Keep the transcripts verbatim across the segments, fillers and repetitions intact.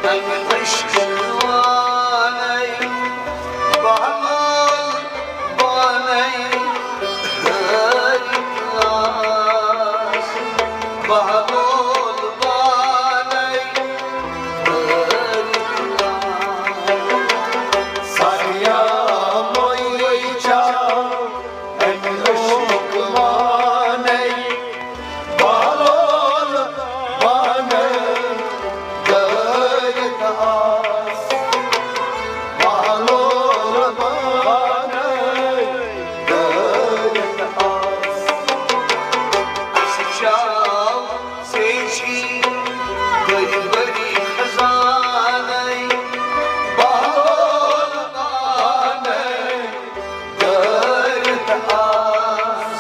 امہِ عشقہٕ وانَے بہلول بانَے ہٲرِتھ آس، بہلول بانَے ہٲرِتھ آس۔ ساقیا مۄے چاو امہِ عشقہٕ وانَے بہلول بانَے دٲرِتھ آس، بہلول بانَے دٲرِتھ آس۔ اَسہِ چاو ژیچھی بٔرۍ بٔرۍ خزانَے، بہلول بانَے دٲرِتھ آس،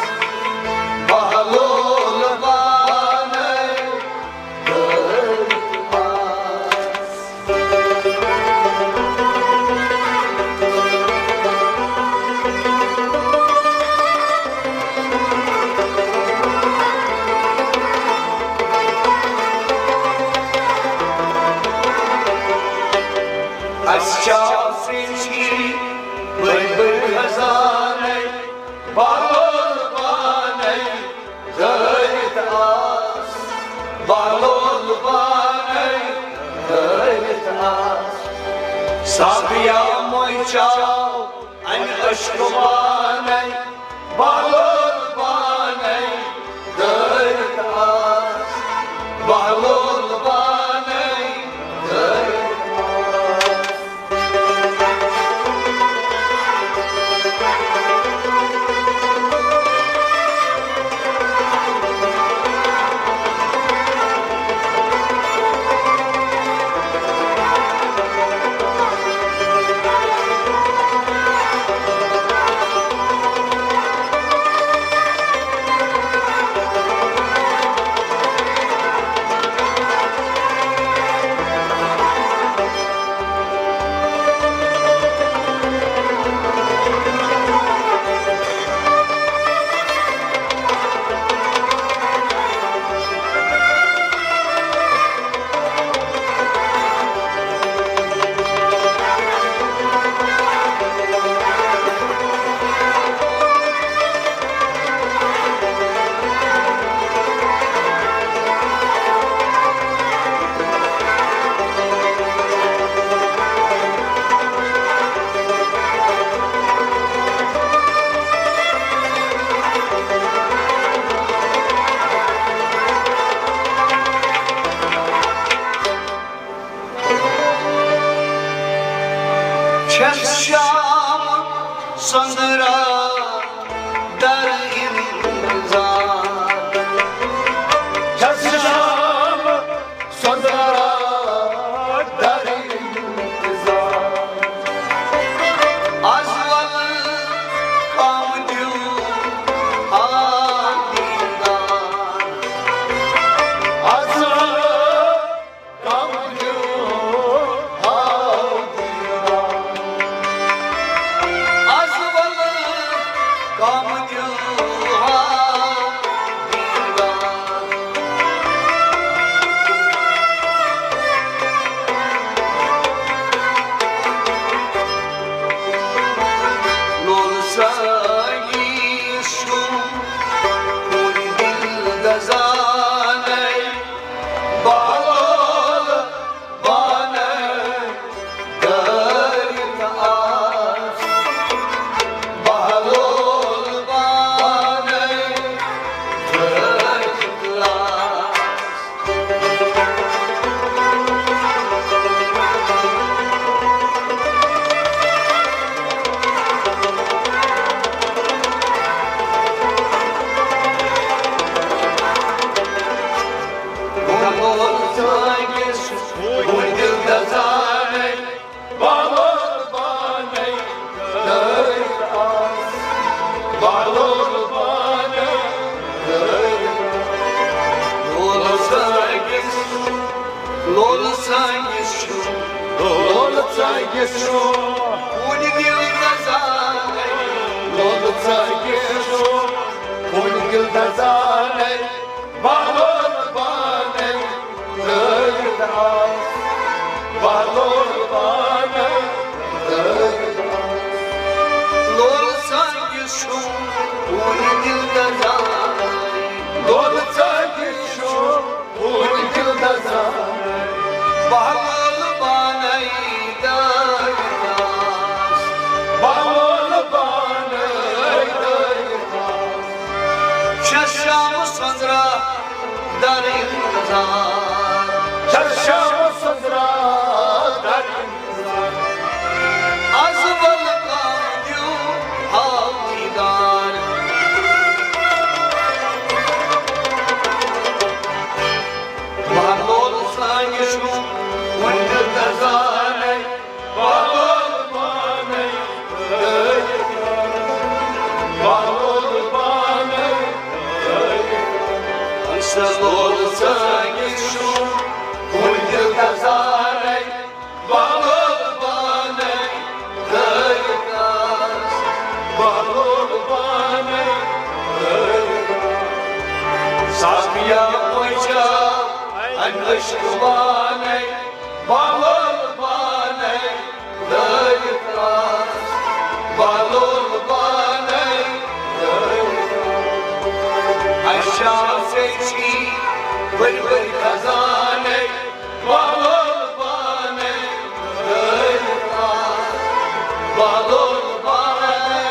بہلول بانَے دٲرِتھ آس۔ اَسہِ چاو ژیچھی بٔرۍ بٔرۍ خزانَے، بہلول بانَے دٲرِتھ آس، بہلول بانَے دٲرِتھ آس۔ ساقیا مۄے چاو امہِ عشقہٕ وانَے، بہلول بانَے دٲرِتھ آس، بہلول بانَے دٲرِتھ آس۔ چھَس شام سۄندرا در انتظار۔ چھَس شام سۄندرا در انتظار۔ از ول کم دیو آ دیدار۔ از ول کم دیو آ دیدار۔ از ول کم دیو آ دیدار۔ لول سٲنی سُم کُن دِل دَزانَے، بہلول بانَے دٲرِتھ آس، بہلول بانَے دٲرِتھ آس۔ لولہٕ ژٲنٛگِس، لولہٕ ژٲنٛگِس چھُ، لولہٕ ژٲنٛگِس چھُ، کُنہِ دِل دَزانَے۔ لولہٕ ژٲنٛگِس چھُ، کُنہِ دِل دَزانَے، بہلول بانَے دٲرِتھ آس۔ انتظار، چشم سزرا در انتظار۔ از ول کم دیو ہاو دیدار۔ بہلول سانہِ شوم ہُنٛد نظارے، بہلول پانے۔ بہلول پانے۔ سلول سانہِ شوم ہُنٛد نظارے، بہلول پانے۔ بہلول پانے۔ صافیا پوچھا ان عشق پانے، بہلول پانے۔ بہلول پانے۔ اشا سے چھی بڑی بڑی خزانے، بہلول پانے۔ بہلول پانے۔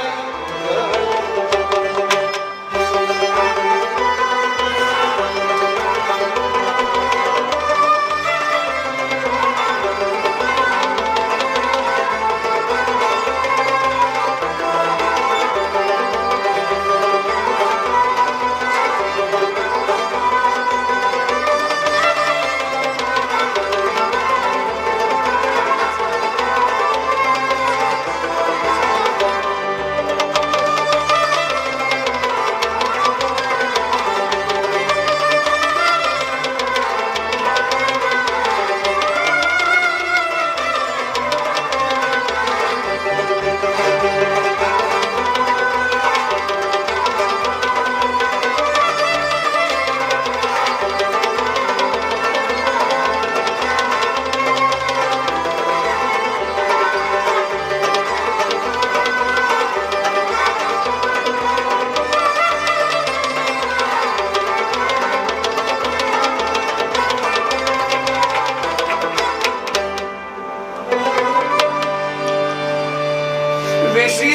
ویسے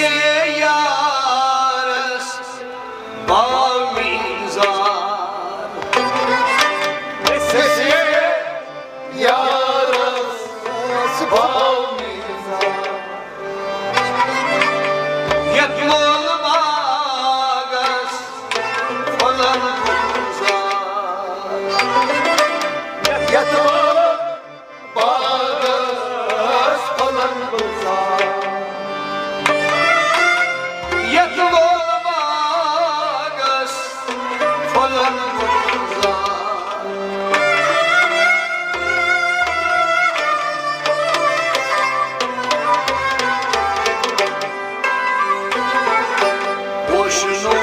یارس باو میزار۔ ویسے یارس باو میزار۔ یتھ لول باغس پھلن گلزار۔ یتھ لول باغس پھلن گلزار۔ یتھ لول باغس پھلن گلزار۔ ووش نور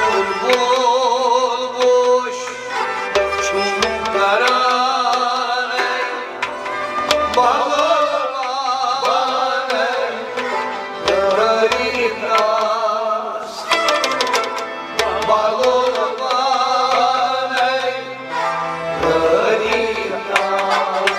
بول ووش چھُم کران۔ بہلول پانے۔ دٲری تراس۔ بہلول پانے۔ دٲری تراس۔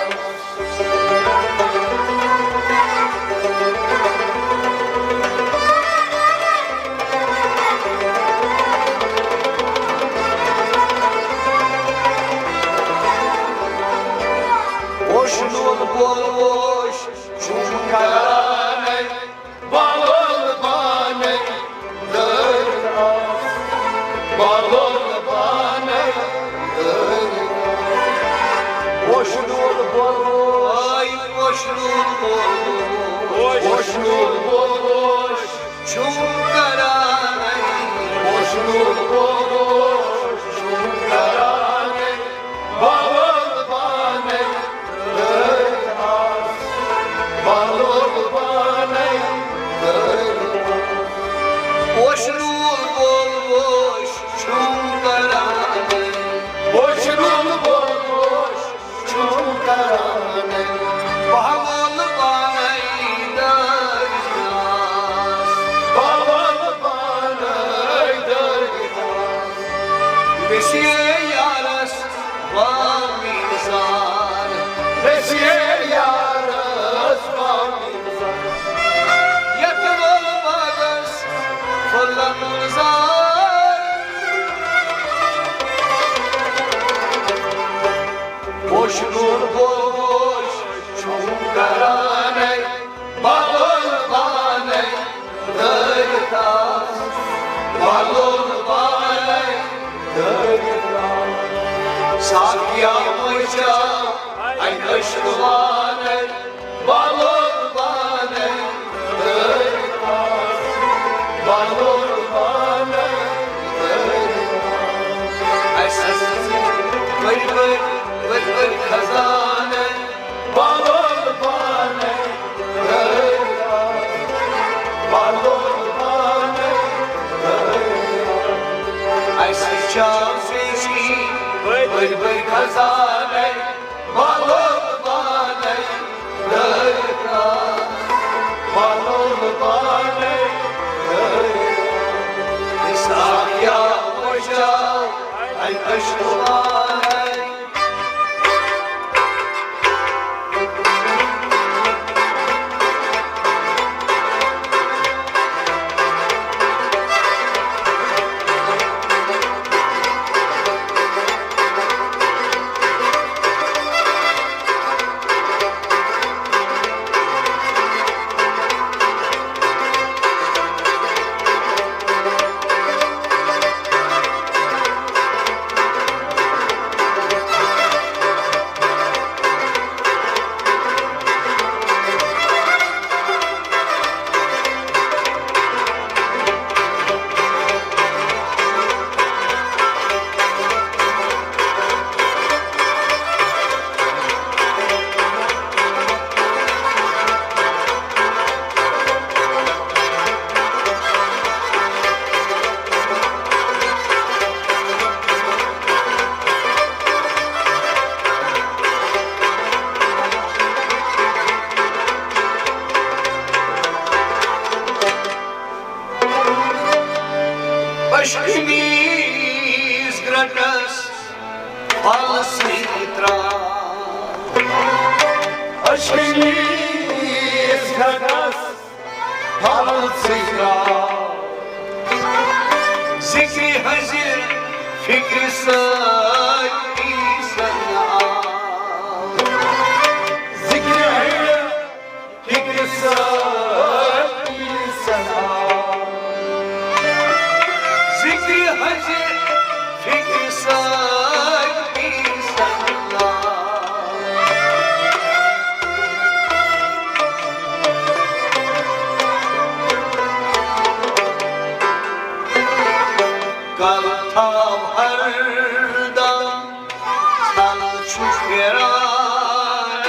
ووش نور بول ووش چھُم کران۔ بہلول پانے۔ بہلول پانے۔ ووش نور بول ووش۔ ووش نور بول ووش۔ ووش نور بول ووش۔ چھُم کران۔ ووش نور بول ووش۔ چھُم کران۔ بہلول پانے۔ بہلول پانے۔ ووش نور بول ووش چھُم کران۔ ووش نور بول ووش چھُم کران۔ بہلول پانے۔ دٲری تراس۔ بہلول پانے۔ دٲری تراس۔ پشکنیس گرٹس پھل سۭتۍ ترٛاو۔ پشکنیس گرٹس پھل سۭتۍ ترٛاو۔ ذکرِ ہنزِ فکرِ سۭتۍ پیسن آو۔ ذکرِ ہنزِ فکرِ سۭتۍ پیسن آو۔ ذکرِ ہنزِ فکرِ سۭتۍ پیسن آو۔ کل تھاو ہر دم ژھل چھُ پھیران۔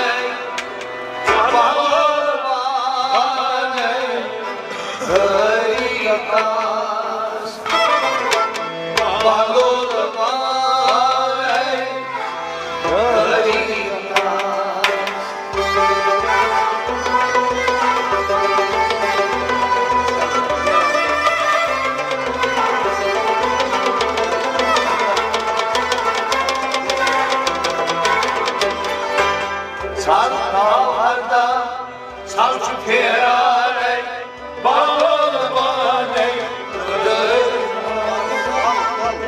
پہلوانَے دٲری آس۔ پہلوانَے دٲری آس۔ ژھل تھاو ہردم، ژھل چھُ پھیران، بہلول پانے،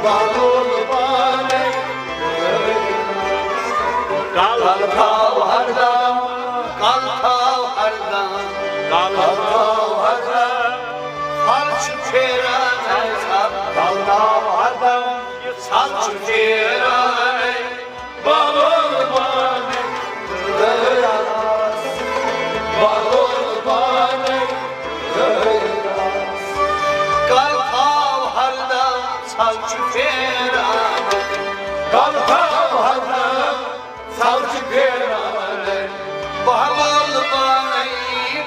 بہلول پانے۔ کل تھاو ہردم، کل تھاو ہردم، کل تھاو ہردم۔ ژھل چھُ پھیران، کل تھاو ہردم، ژھل چھُ پھیران۔ بہلول پانے، بہلول پانے۔ کل تھاو ہردم، ژھل چھُ پھیران۔ کل تھاو ہردم، ژھل چھُ پھیران۔ بہلول پانے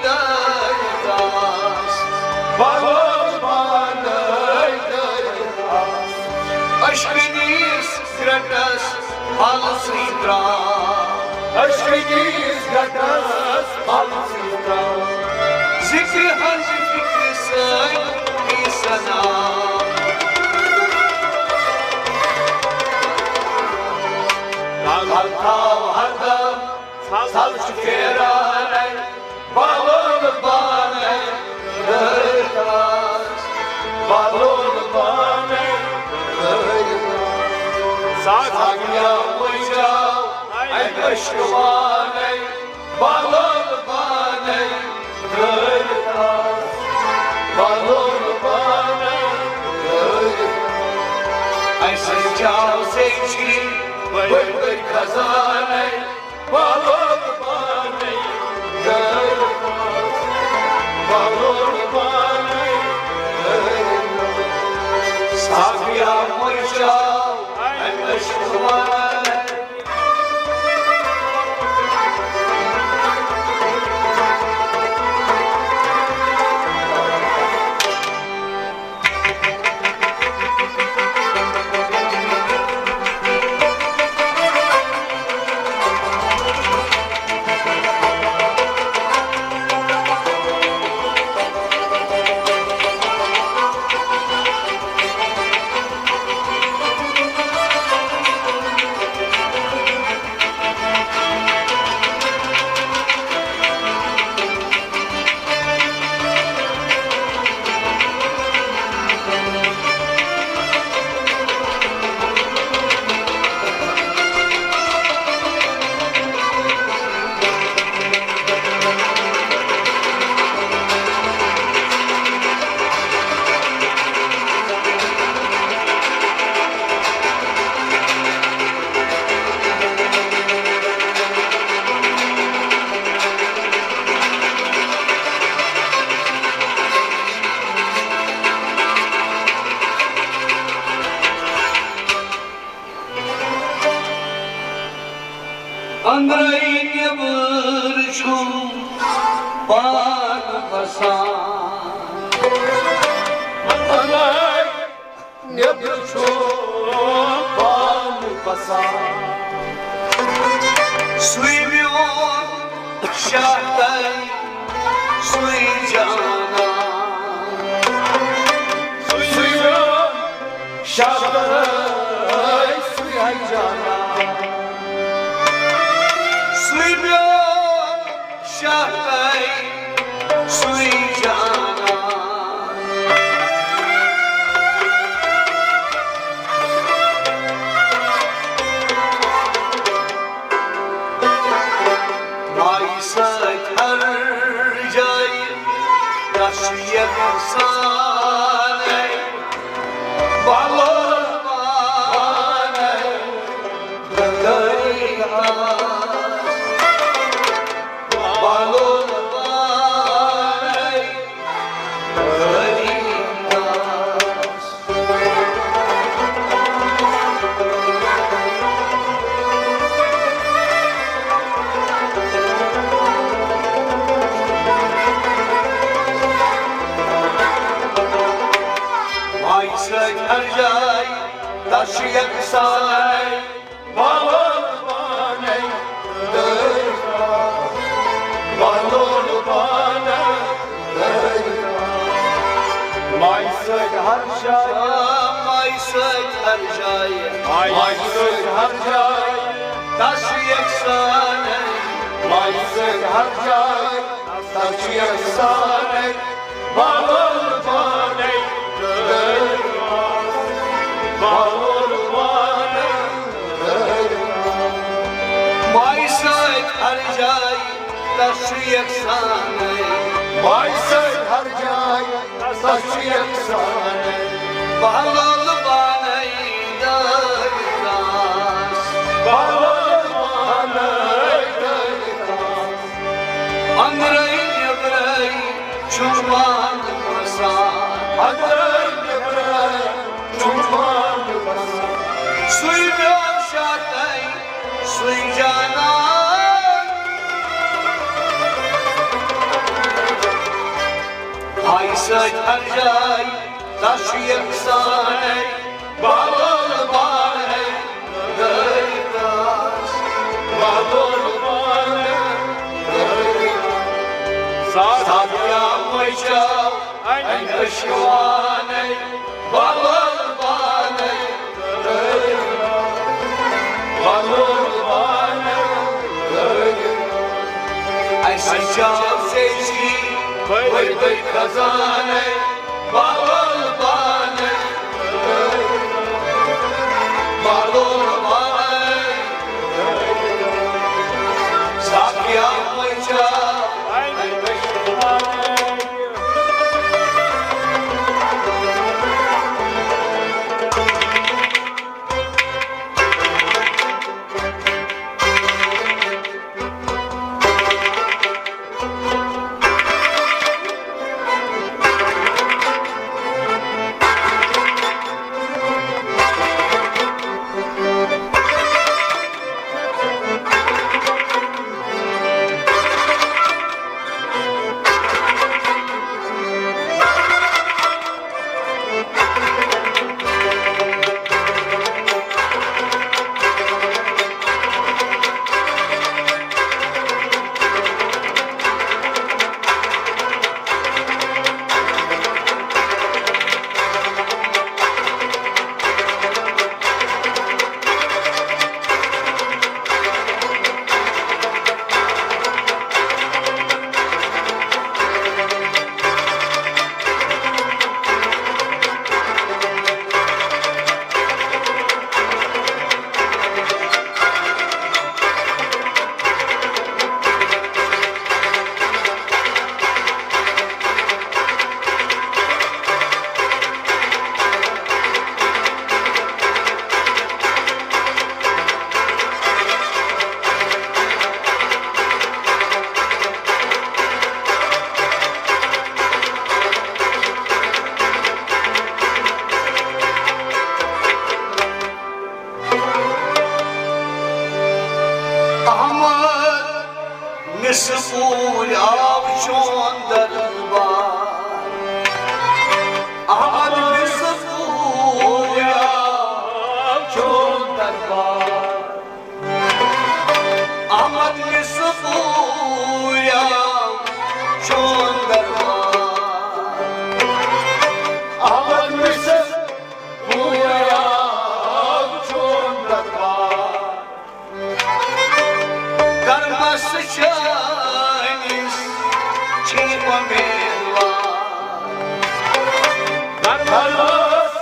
دٲرِتھ آس۔ بہلول پانے دٲرِتھ آس۔ اشکنیس گرٹس پھل سۭتۍ ترٛاو۔ اشکنیس گرٹس پھل سۭتۍ ترٛاو۔ ذکرِ ہنزِ فکرِ سۭتۍ پیسن آو۔ کل تھاو ہردم، ژھل چھُ پھیران۔ بہلول پانے دٲرِتھ آس، بہلول پانے دٲرِتھ آس۔ ساقیا مُجراو اَمہِ عشقہٕ وانے، بہلول پانے دٲرِتھ آس، بہلول پانے دٲرِتھ آس۔ اَسہِ چاو سیچھِ بٔڑۍ بٔڑۍ خزانے، بہلول پانے دٲرِتھ آس، بہلول پانے دٲرِتھ آس۔ ساقیا مُجراو اَمہِ عشقہٕ وانے۔ پان وسان۔ اندرے نیبر چھُ پان وسان۔ سُے میون شاہ تہٕ سُے جانان۔ سُے میون شاہ تہٕ سُے جانان۔ سُے میون شاہ تہٕ سُے جانان۔ مایہِ سۭتۍ ہر جایہِ تس چھُ یقین سانے۔ بالو پانے گدٲری آس۔ بالو پانے گدٲری آس۔ مایہِ سۭتۍ ہر جایہِ تس چھُ یکسانَے۔ بالو پانے گدٲری آس۔ بالو پانے گدٲری آس۔ مایہِ سۭتۍ ہر جایہِ۔ مایہِ سۭتۍ ہر جایہِ۔ مایہِ سۭتۍ ہر جایہِ۔ تس چھُ یکسانَے۔ مایہِ سۭتۍ ہر جایہِ۔ تس چھُ یکسانَے۔ بالو پانے گدٲری آس۔ بالو پانے گدٲری آس۔ مایہِ سۭتۍ ہر جایہِ تس چھُ یکسانَے۔ مایہِ سۭتۍ ہر جایہِ تس چھُ یکسانَے۔ بالو پانے گدٲری آس۔ بالو پانے گدٲری آس۔ اندرے نیبرے چھُ پان وسان۔ اندرے نیبرے چھُ پان وسان۔ سُے میون شاہ تہٕ سُے جانان۔ مایہِ سۭتۍ ہر جایہِ تس چھُ یکسانَے۔ بالو پانے گدٲری آس۔ بالو پانے گدٲری آس۔ ساقیا مےٚ چاو اَمہِ عشقہٕ وانَے۔ بالو پانے گدٲری آس۔ بالو پانے گدٲری آس۔ اَسہِ چاو ژےٚ چھی بٔڑۍ بٔڑۍ خزانَے۔ بالو پانے، بالو پانے۔ ساقیا مےٚ چاو۔ پوٗرۍ آو چون دربار۔ احمد مصر پوٗرۍ آو چون دربار۔ احمد مصر پوٗرۍ آو چون دربار۔ احمد مصر پوٗرۍ آو چون دربار۔ کرمس چٲنِس چھی اُمیدوار۔ کرمس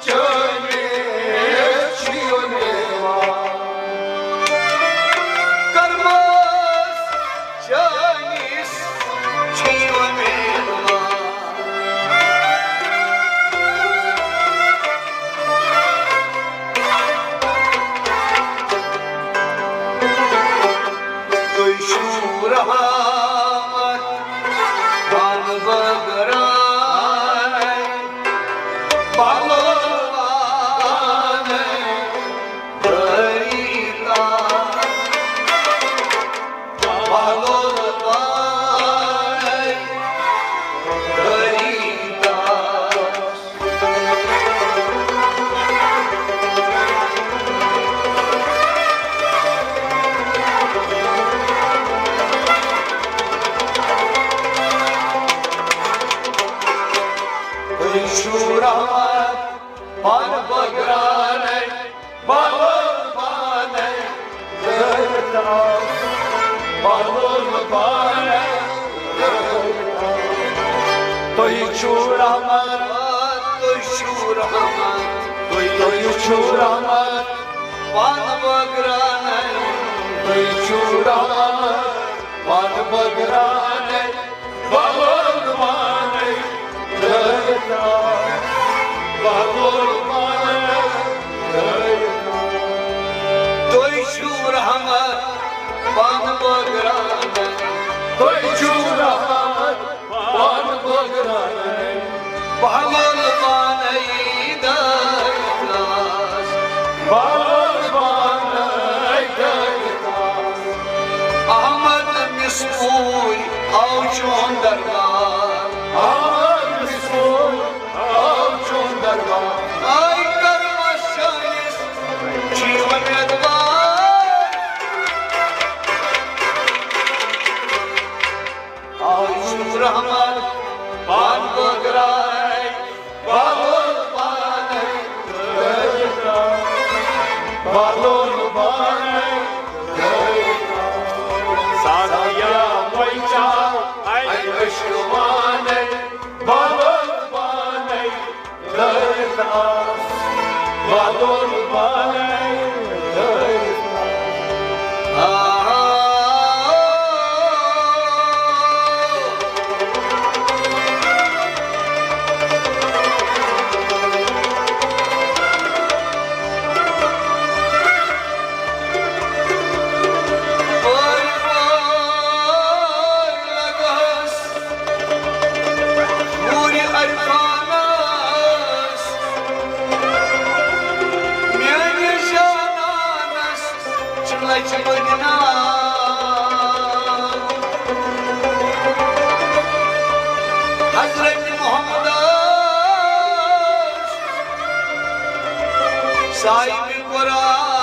چٲنِس چھی اُمیدوار۔ کرمس چٲنِس چھی اُمیدوار۔ تُہۍ چھِو رحمت بن بگران، بلوان دریتا، بلوان دریتا۔ تُہۍ چھِو رحمت پن بٲگرانے، بلوان پانے۔ بہلول پانے۔ تُہۍ چھِو رحمت، تُہۍ چھِو رحمت، تُہۍ چھِو رحمت، پن بٲگرانے۔ تُہۍ چھِو رحمت، پن بٲگرانے۔ بہلول پانے۔ بہلول پانے۔ تُہۍ چھِو رحمت پن بٲگرانے۔ تُہۍ چھِو رحمت پن بٲگرانے۔ بہلول پانے دٲرِتھ آس۔ بہلول پانے دٲرِتھ آس۔ احمد مصر پوٗرۍ آو چون دربار۔ احمد مصر پوٗرۍ آو چون دربار۔ آے کرمس چٲنِس چھی اُمیدوار۔ آے چھُ رحمت پن بٲگرانے، بہلول پانے دٲرِتھ آس۔ بہلول پانے دٲرِتھ آس۔ ساقیا وۄنۍ چاو اَمہِ عشقہٕ وانے۔ بہلول پانے دٲرِتھ آس، بہلول پانے دٲرِتھ آس۔ آ، پٲرۍ پٲرۍ لگس نوٗرِ عرفانس، میٲنِس جانانس چھِ لچہِ مدینہ۔ حضرت محمدس صاحبِ قرآن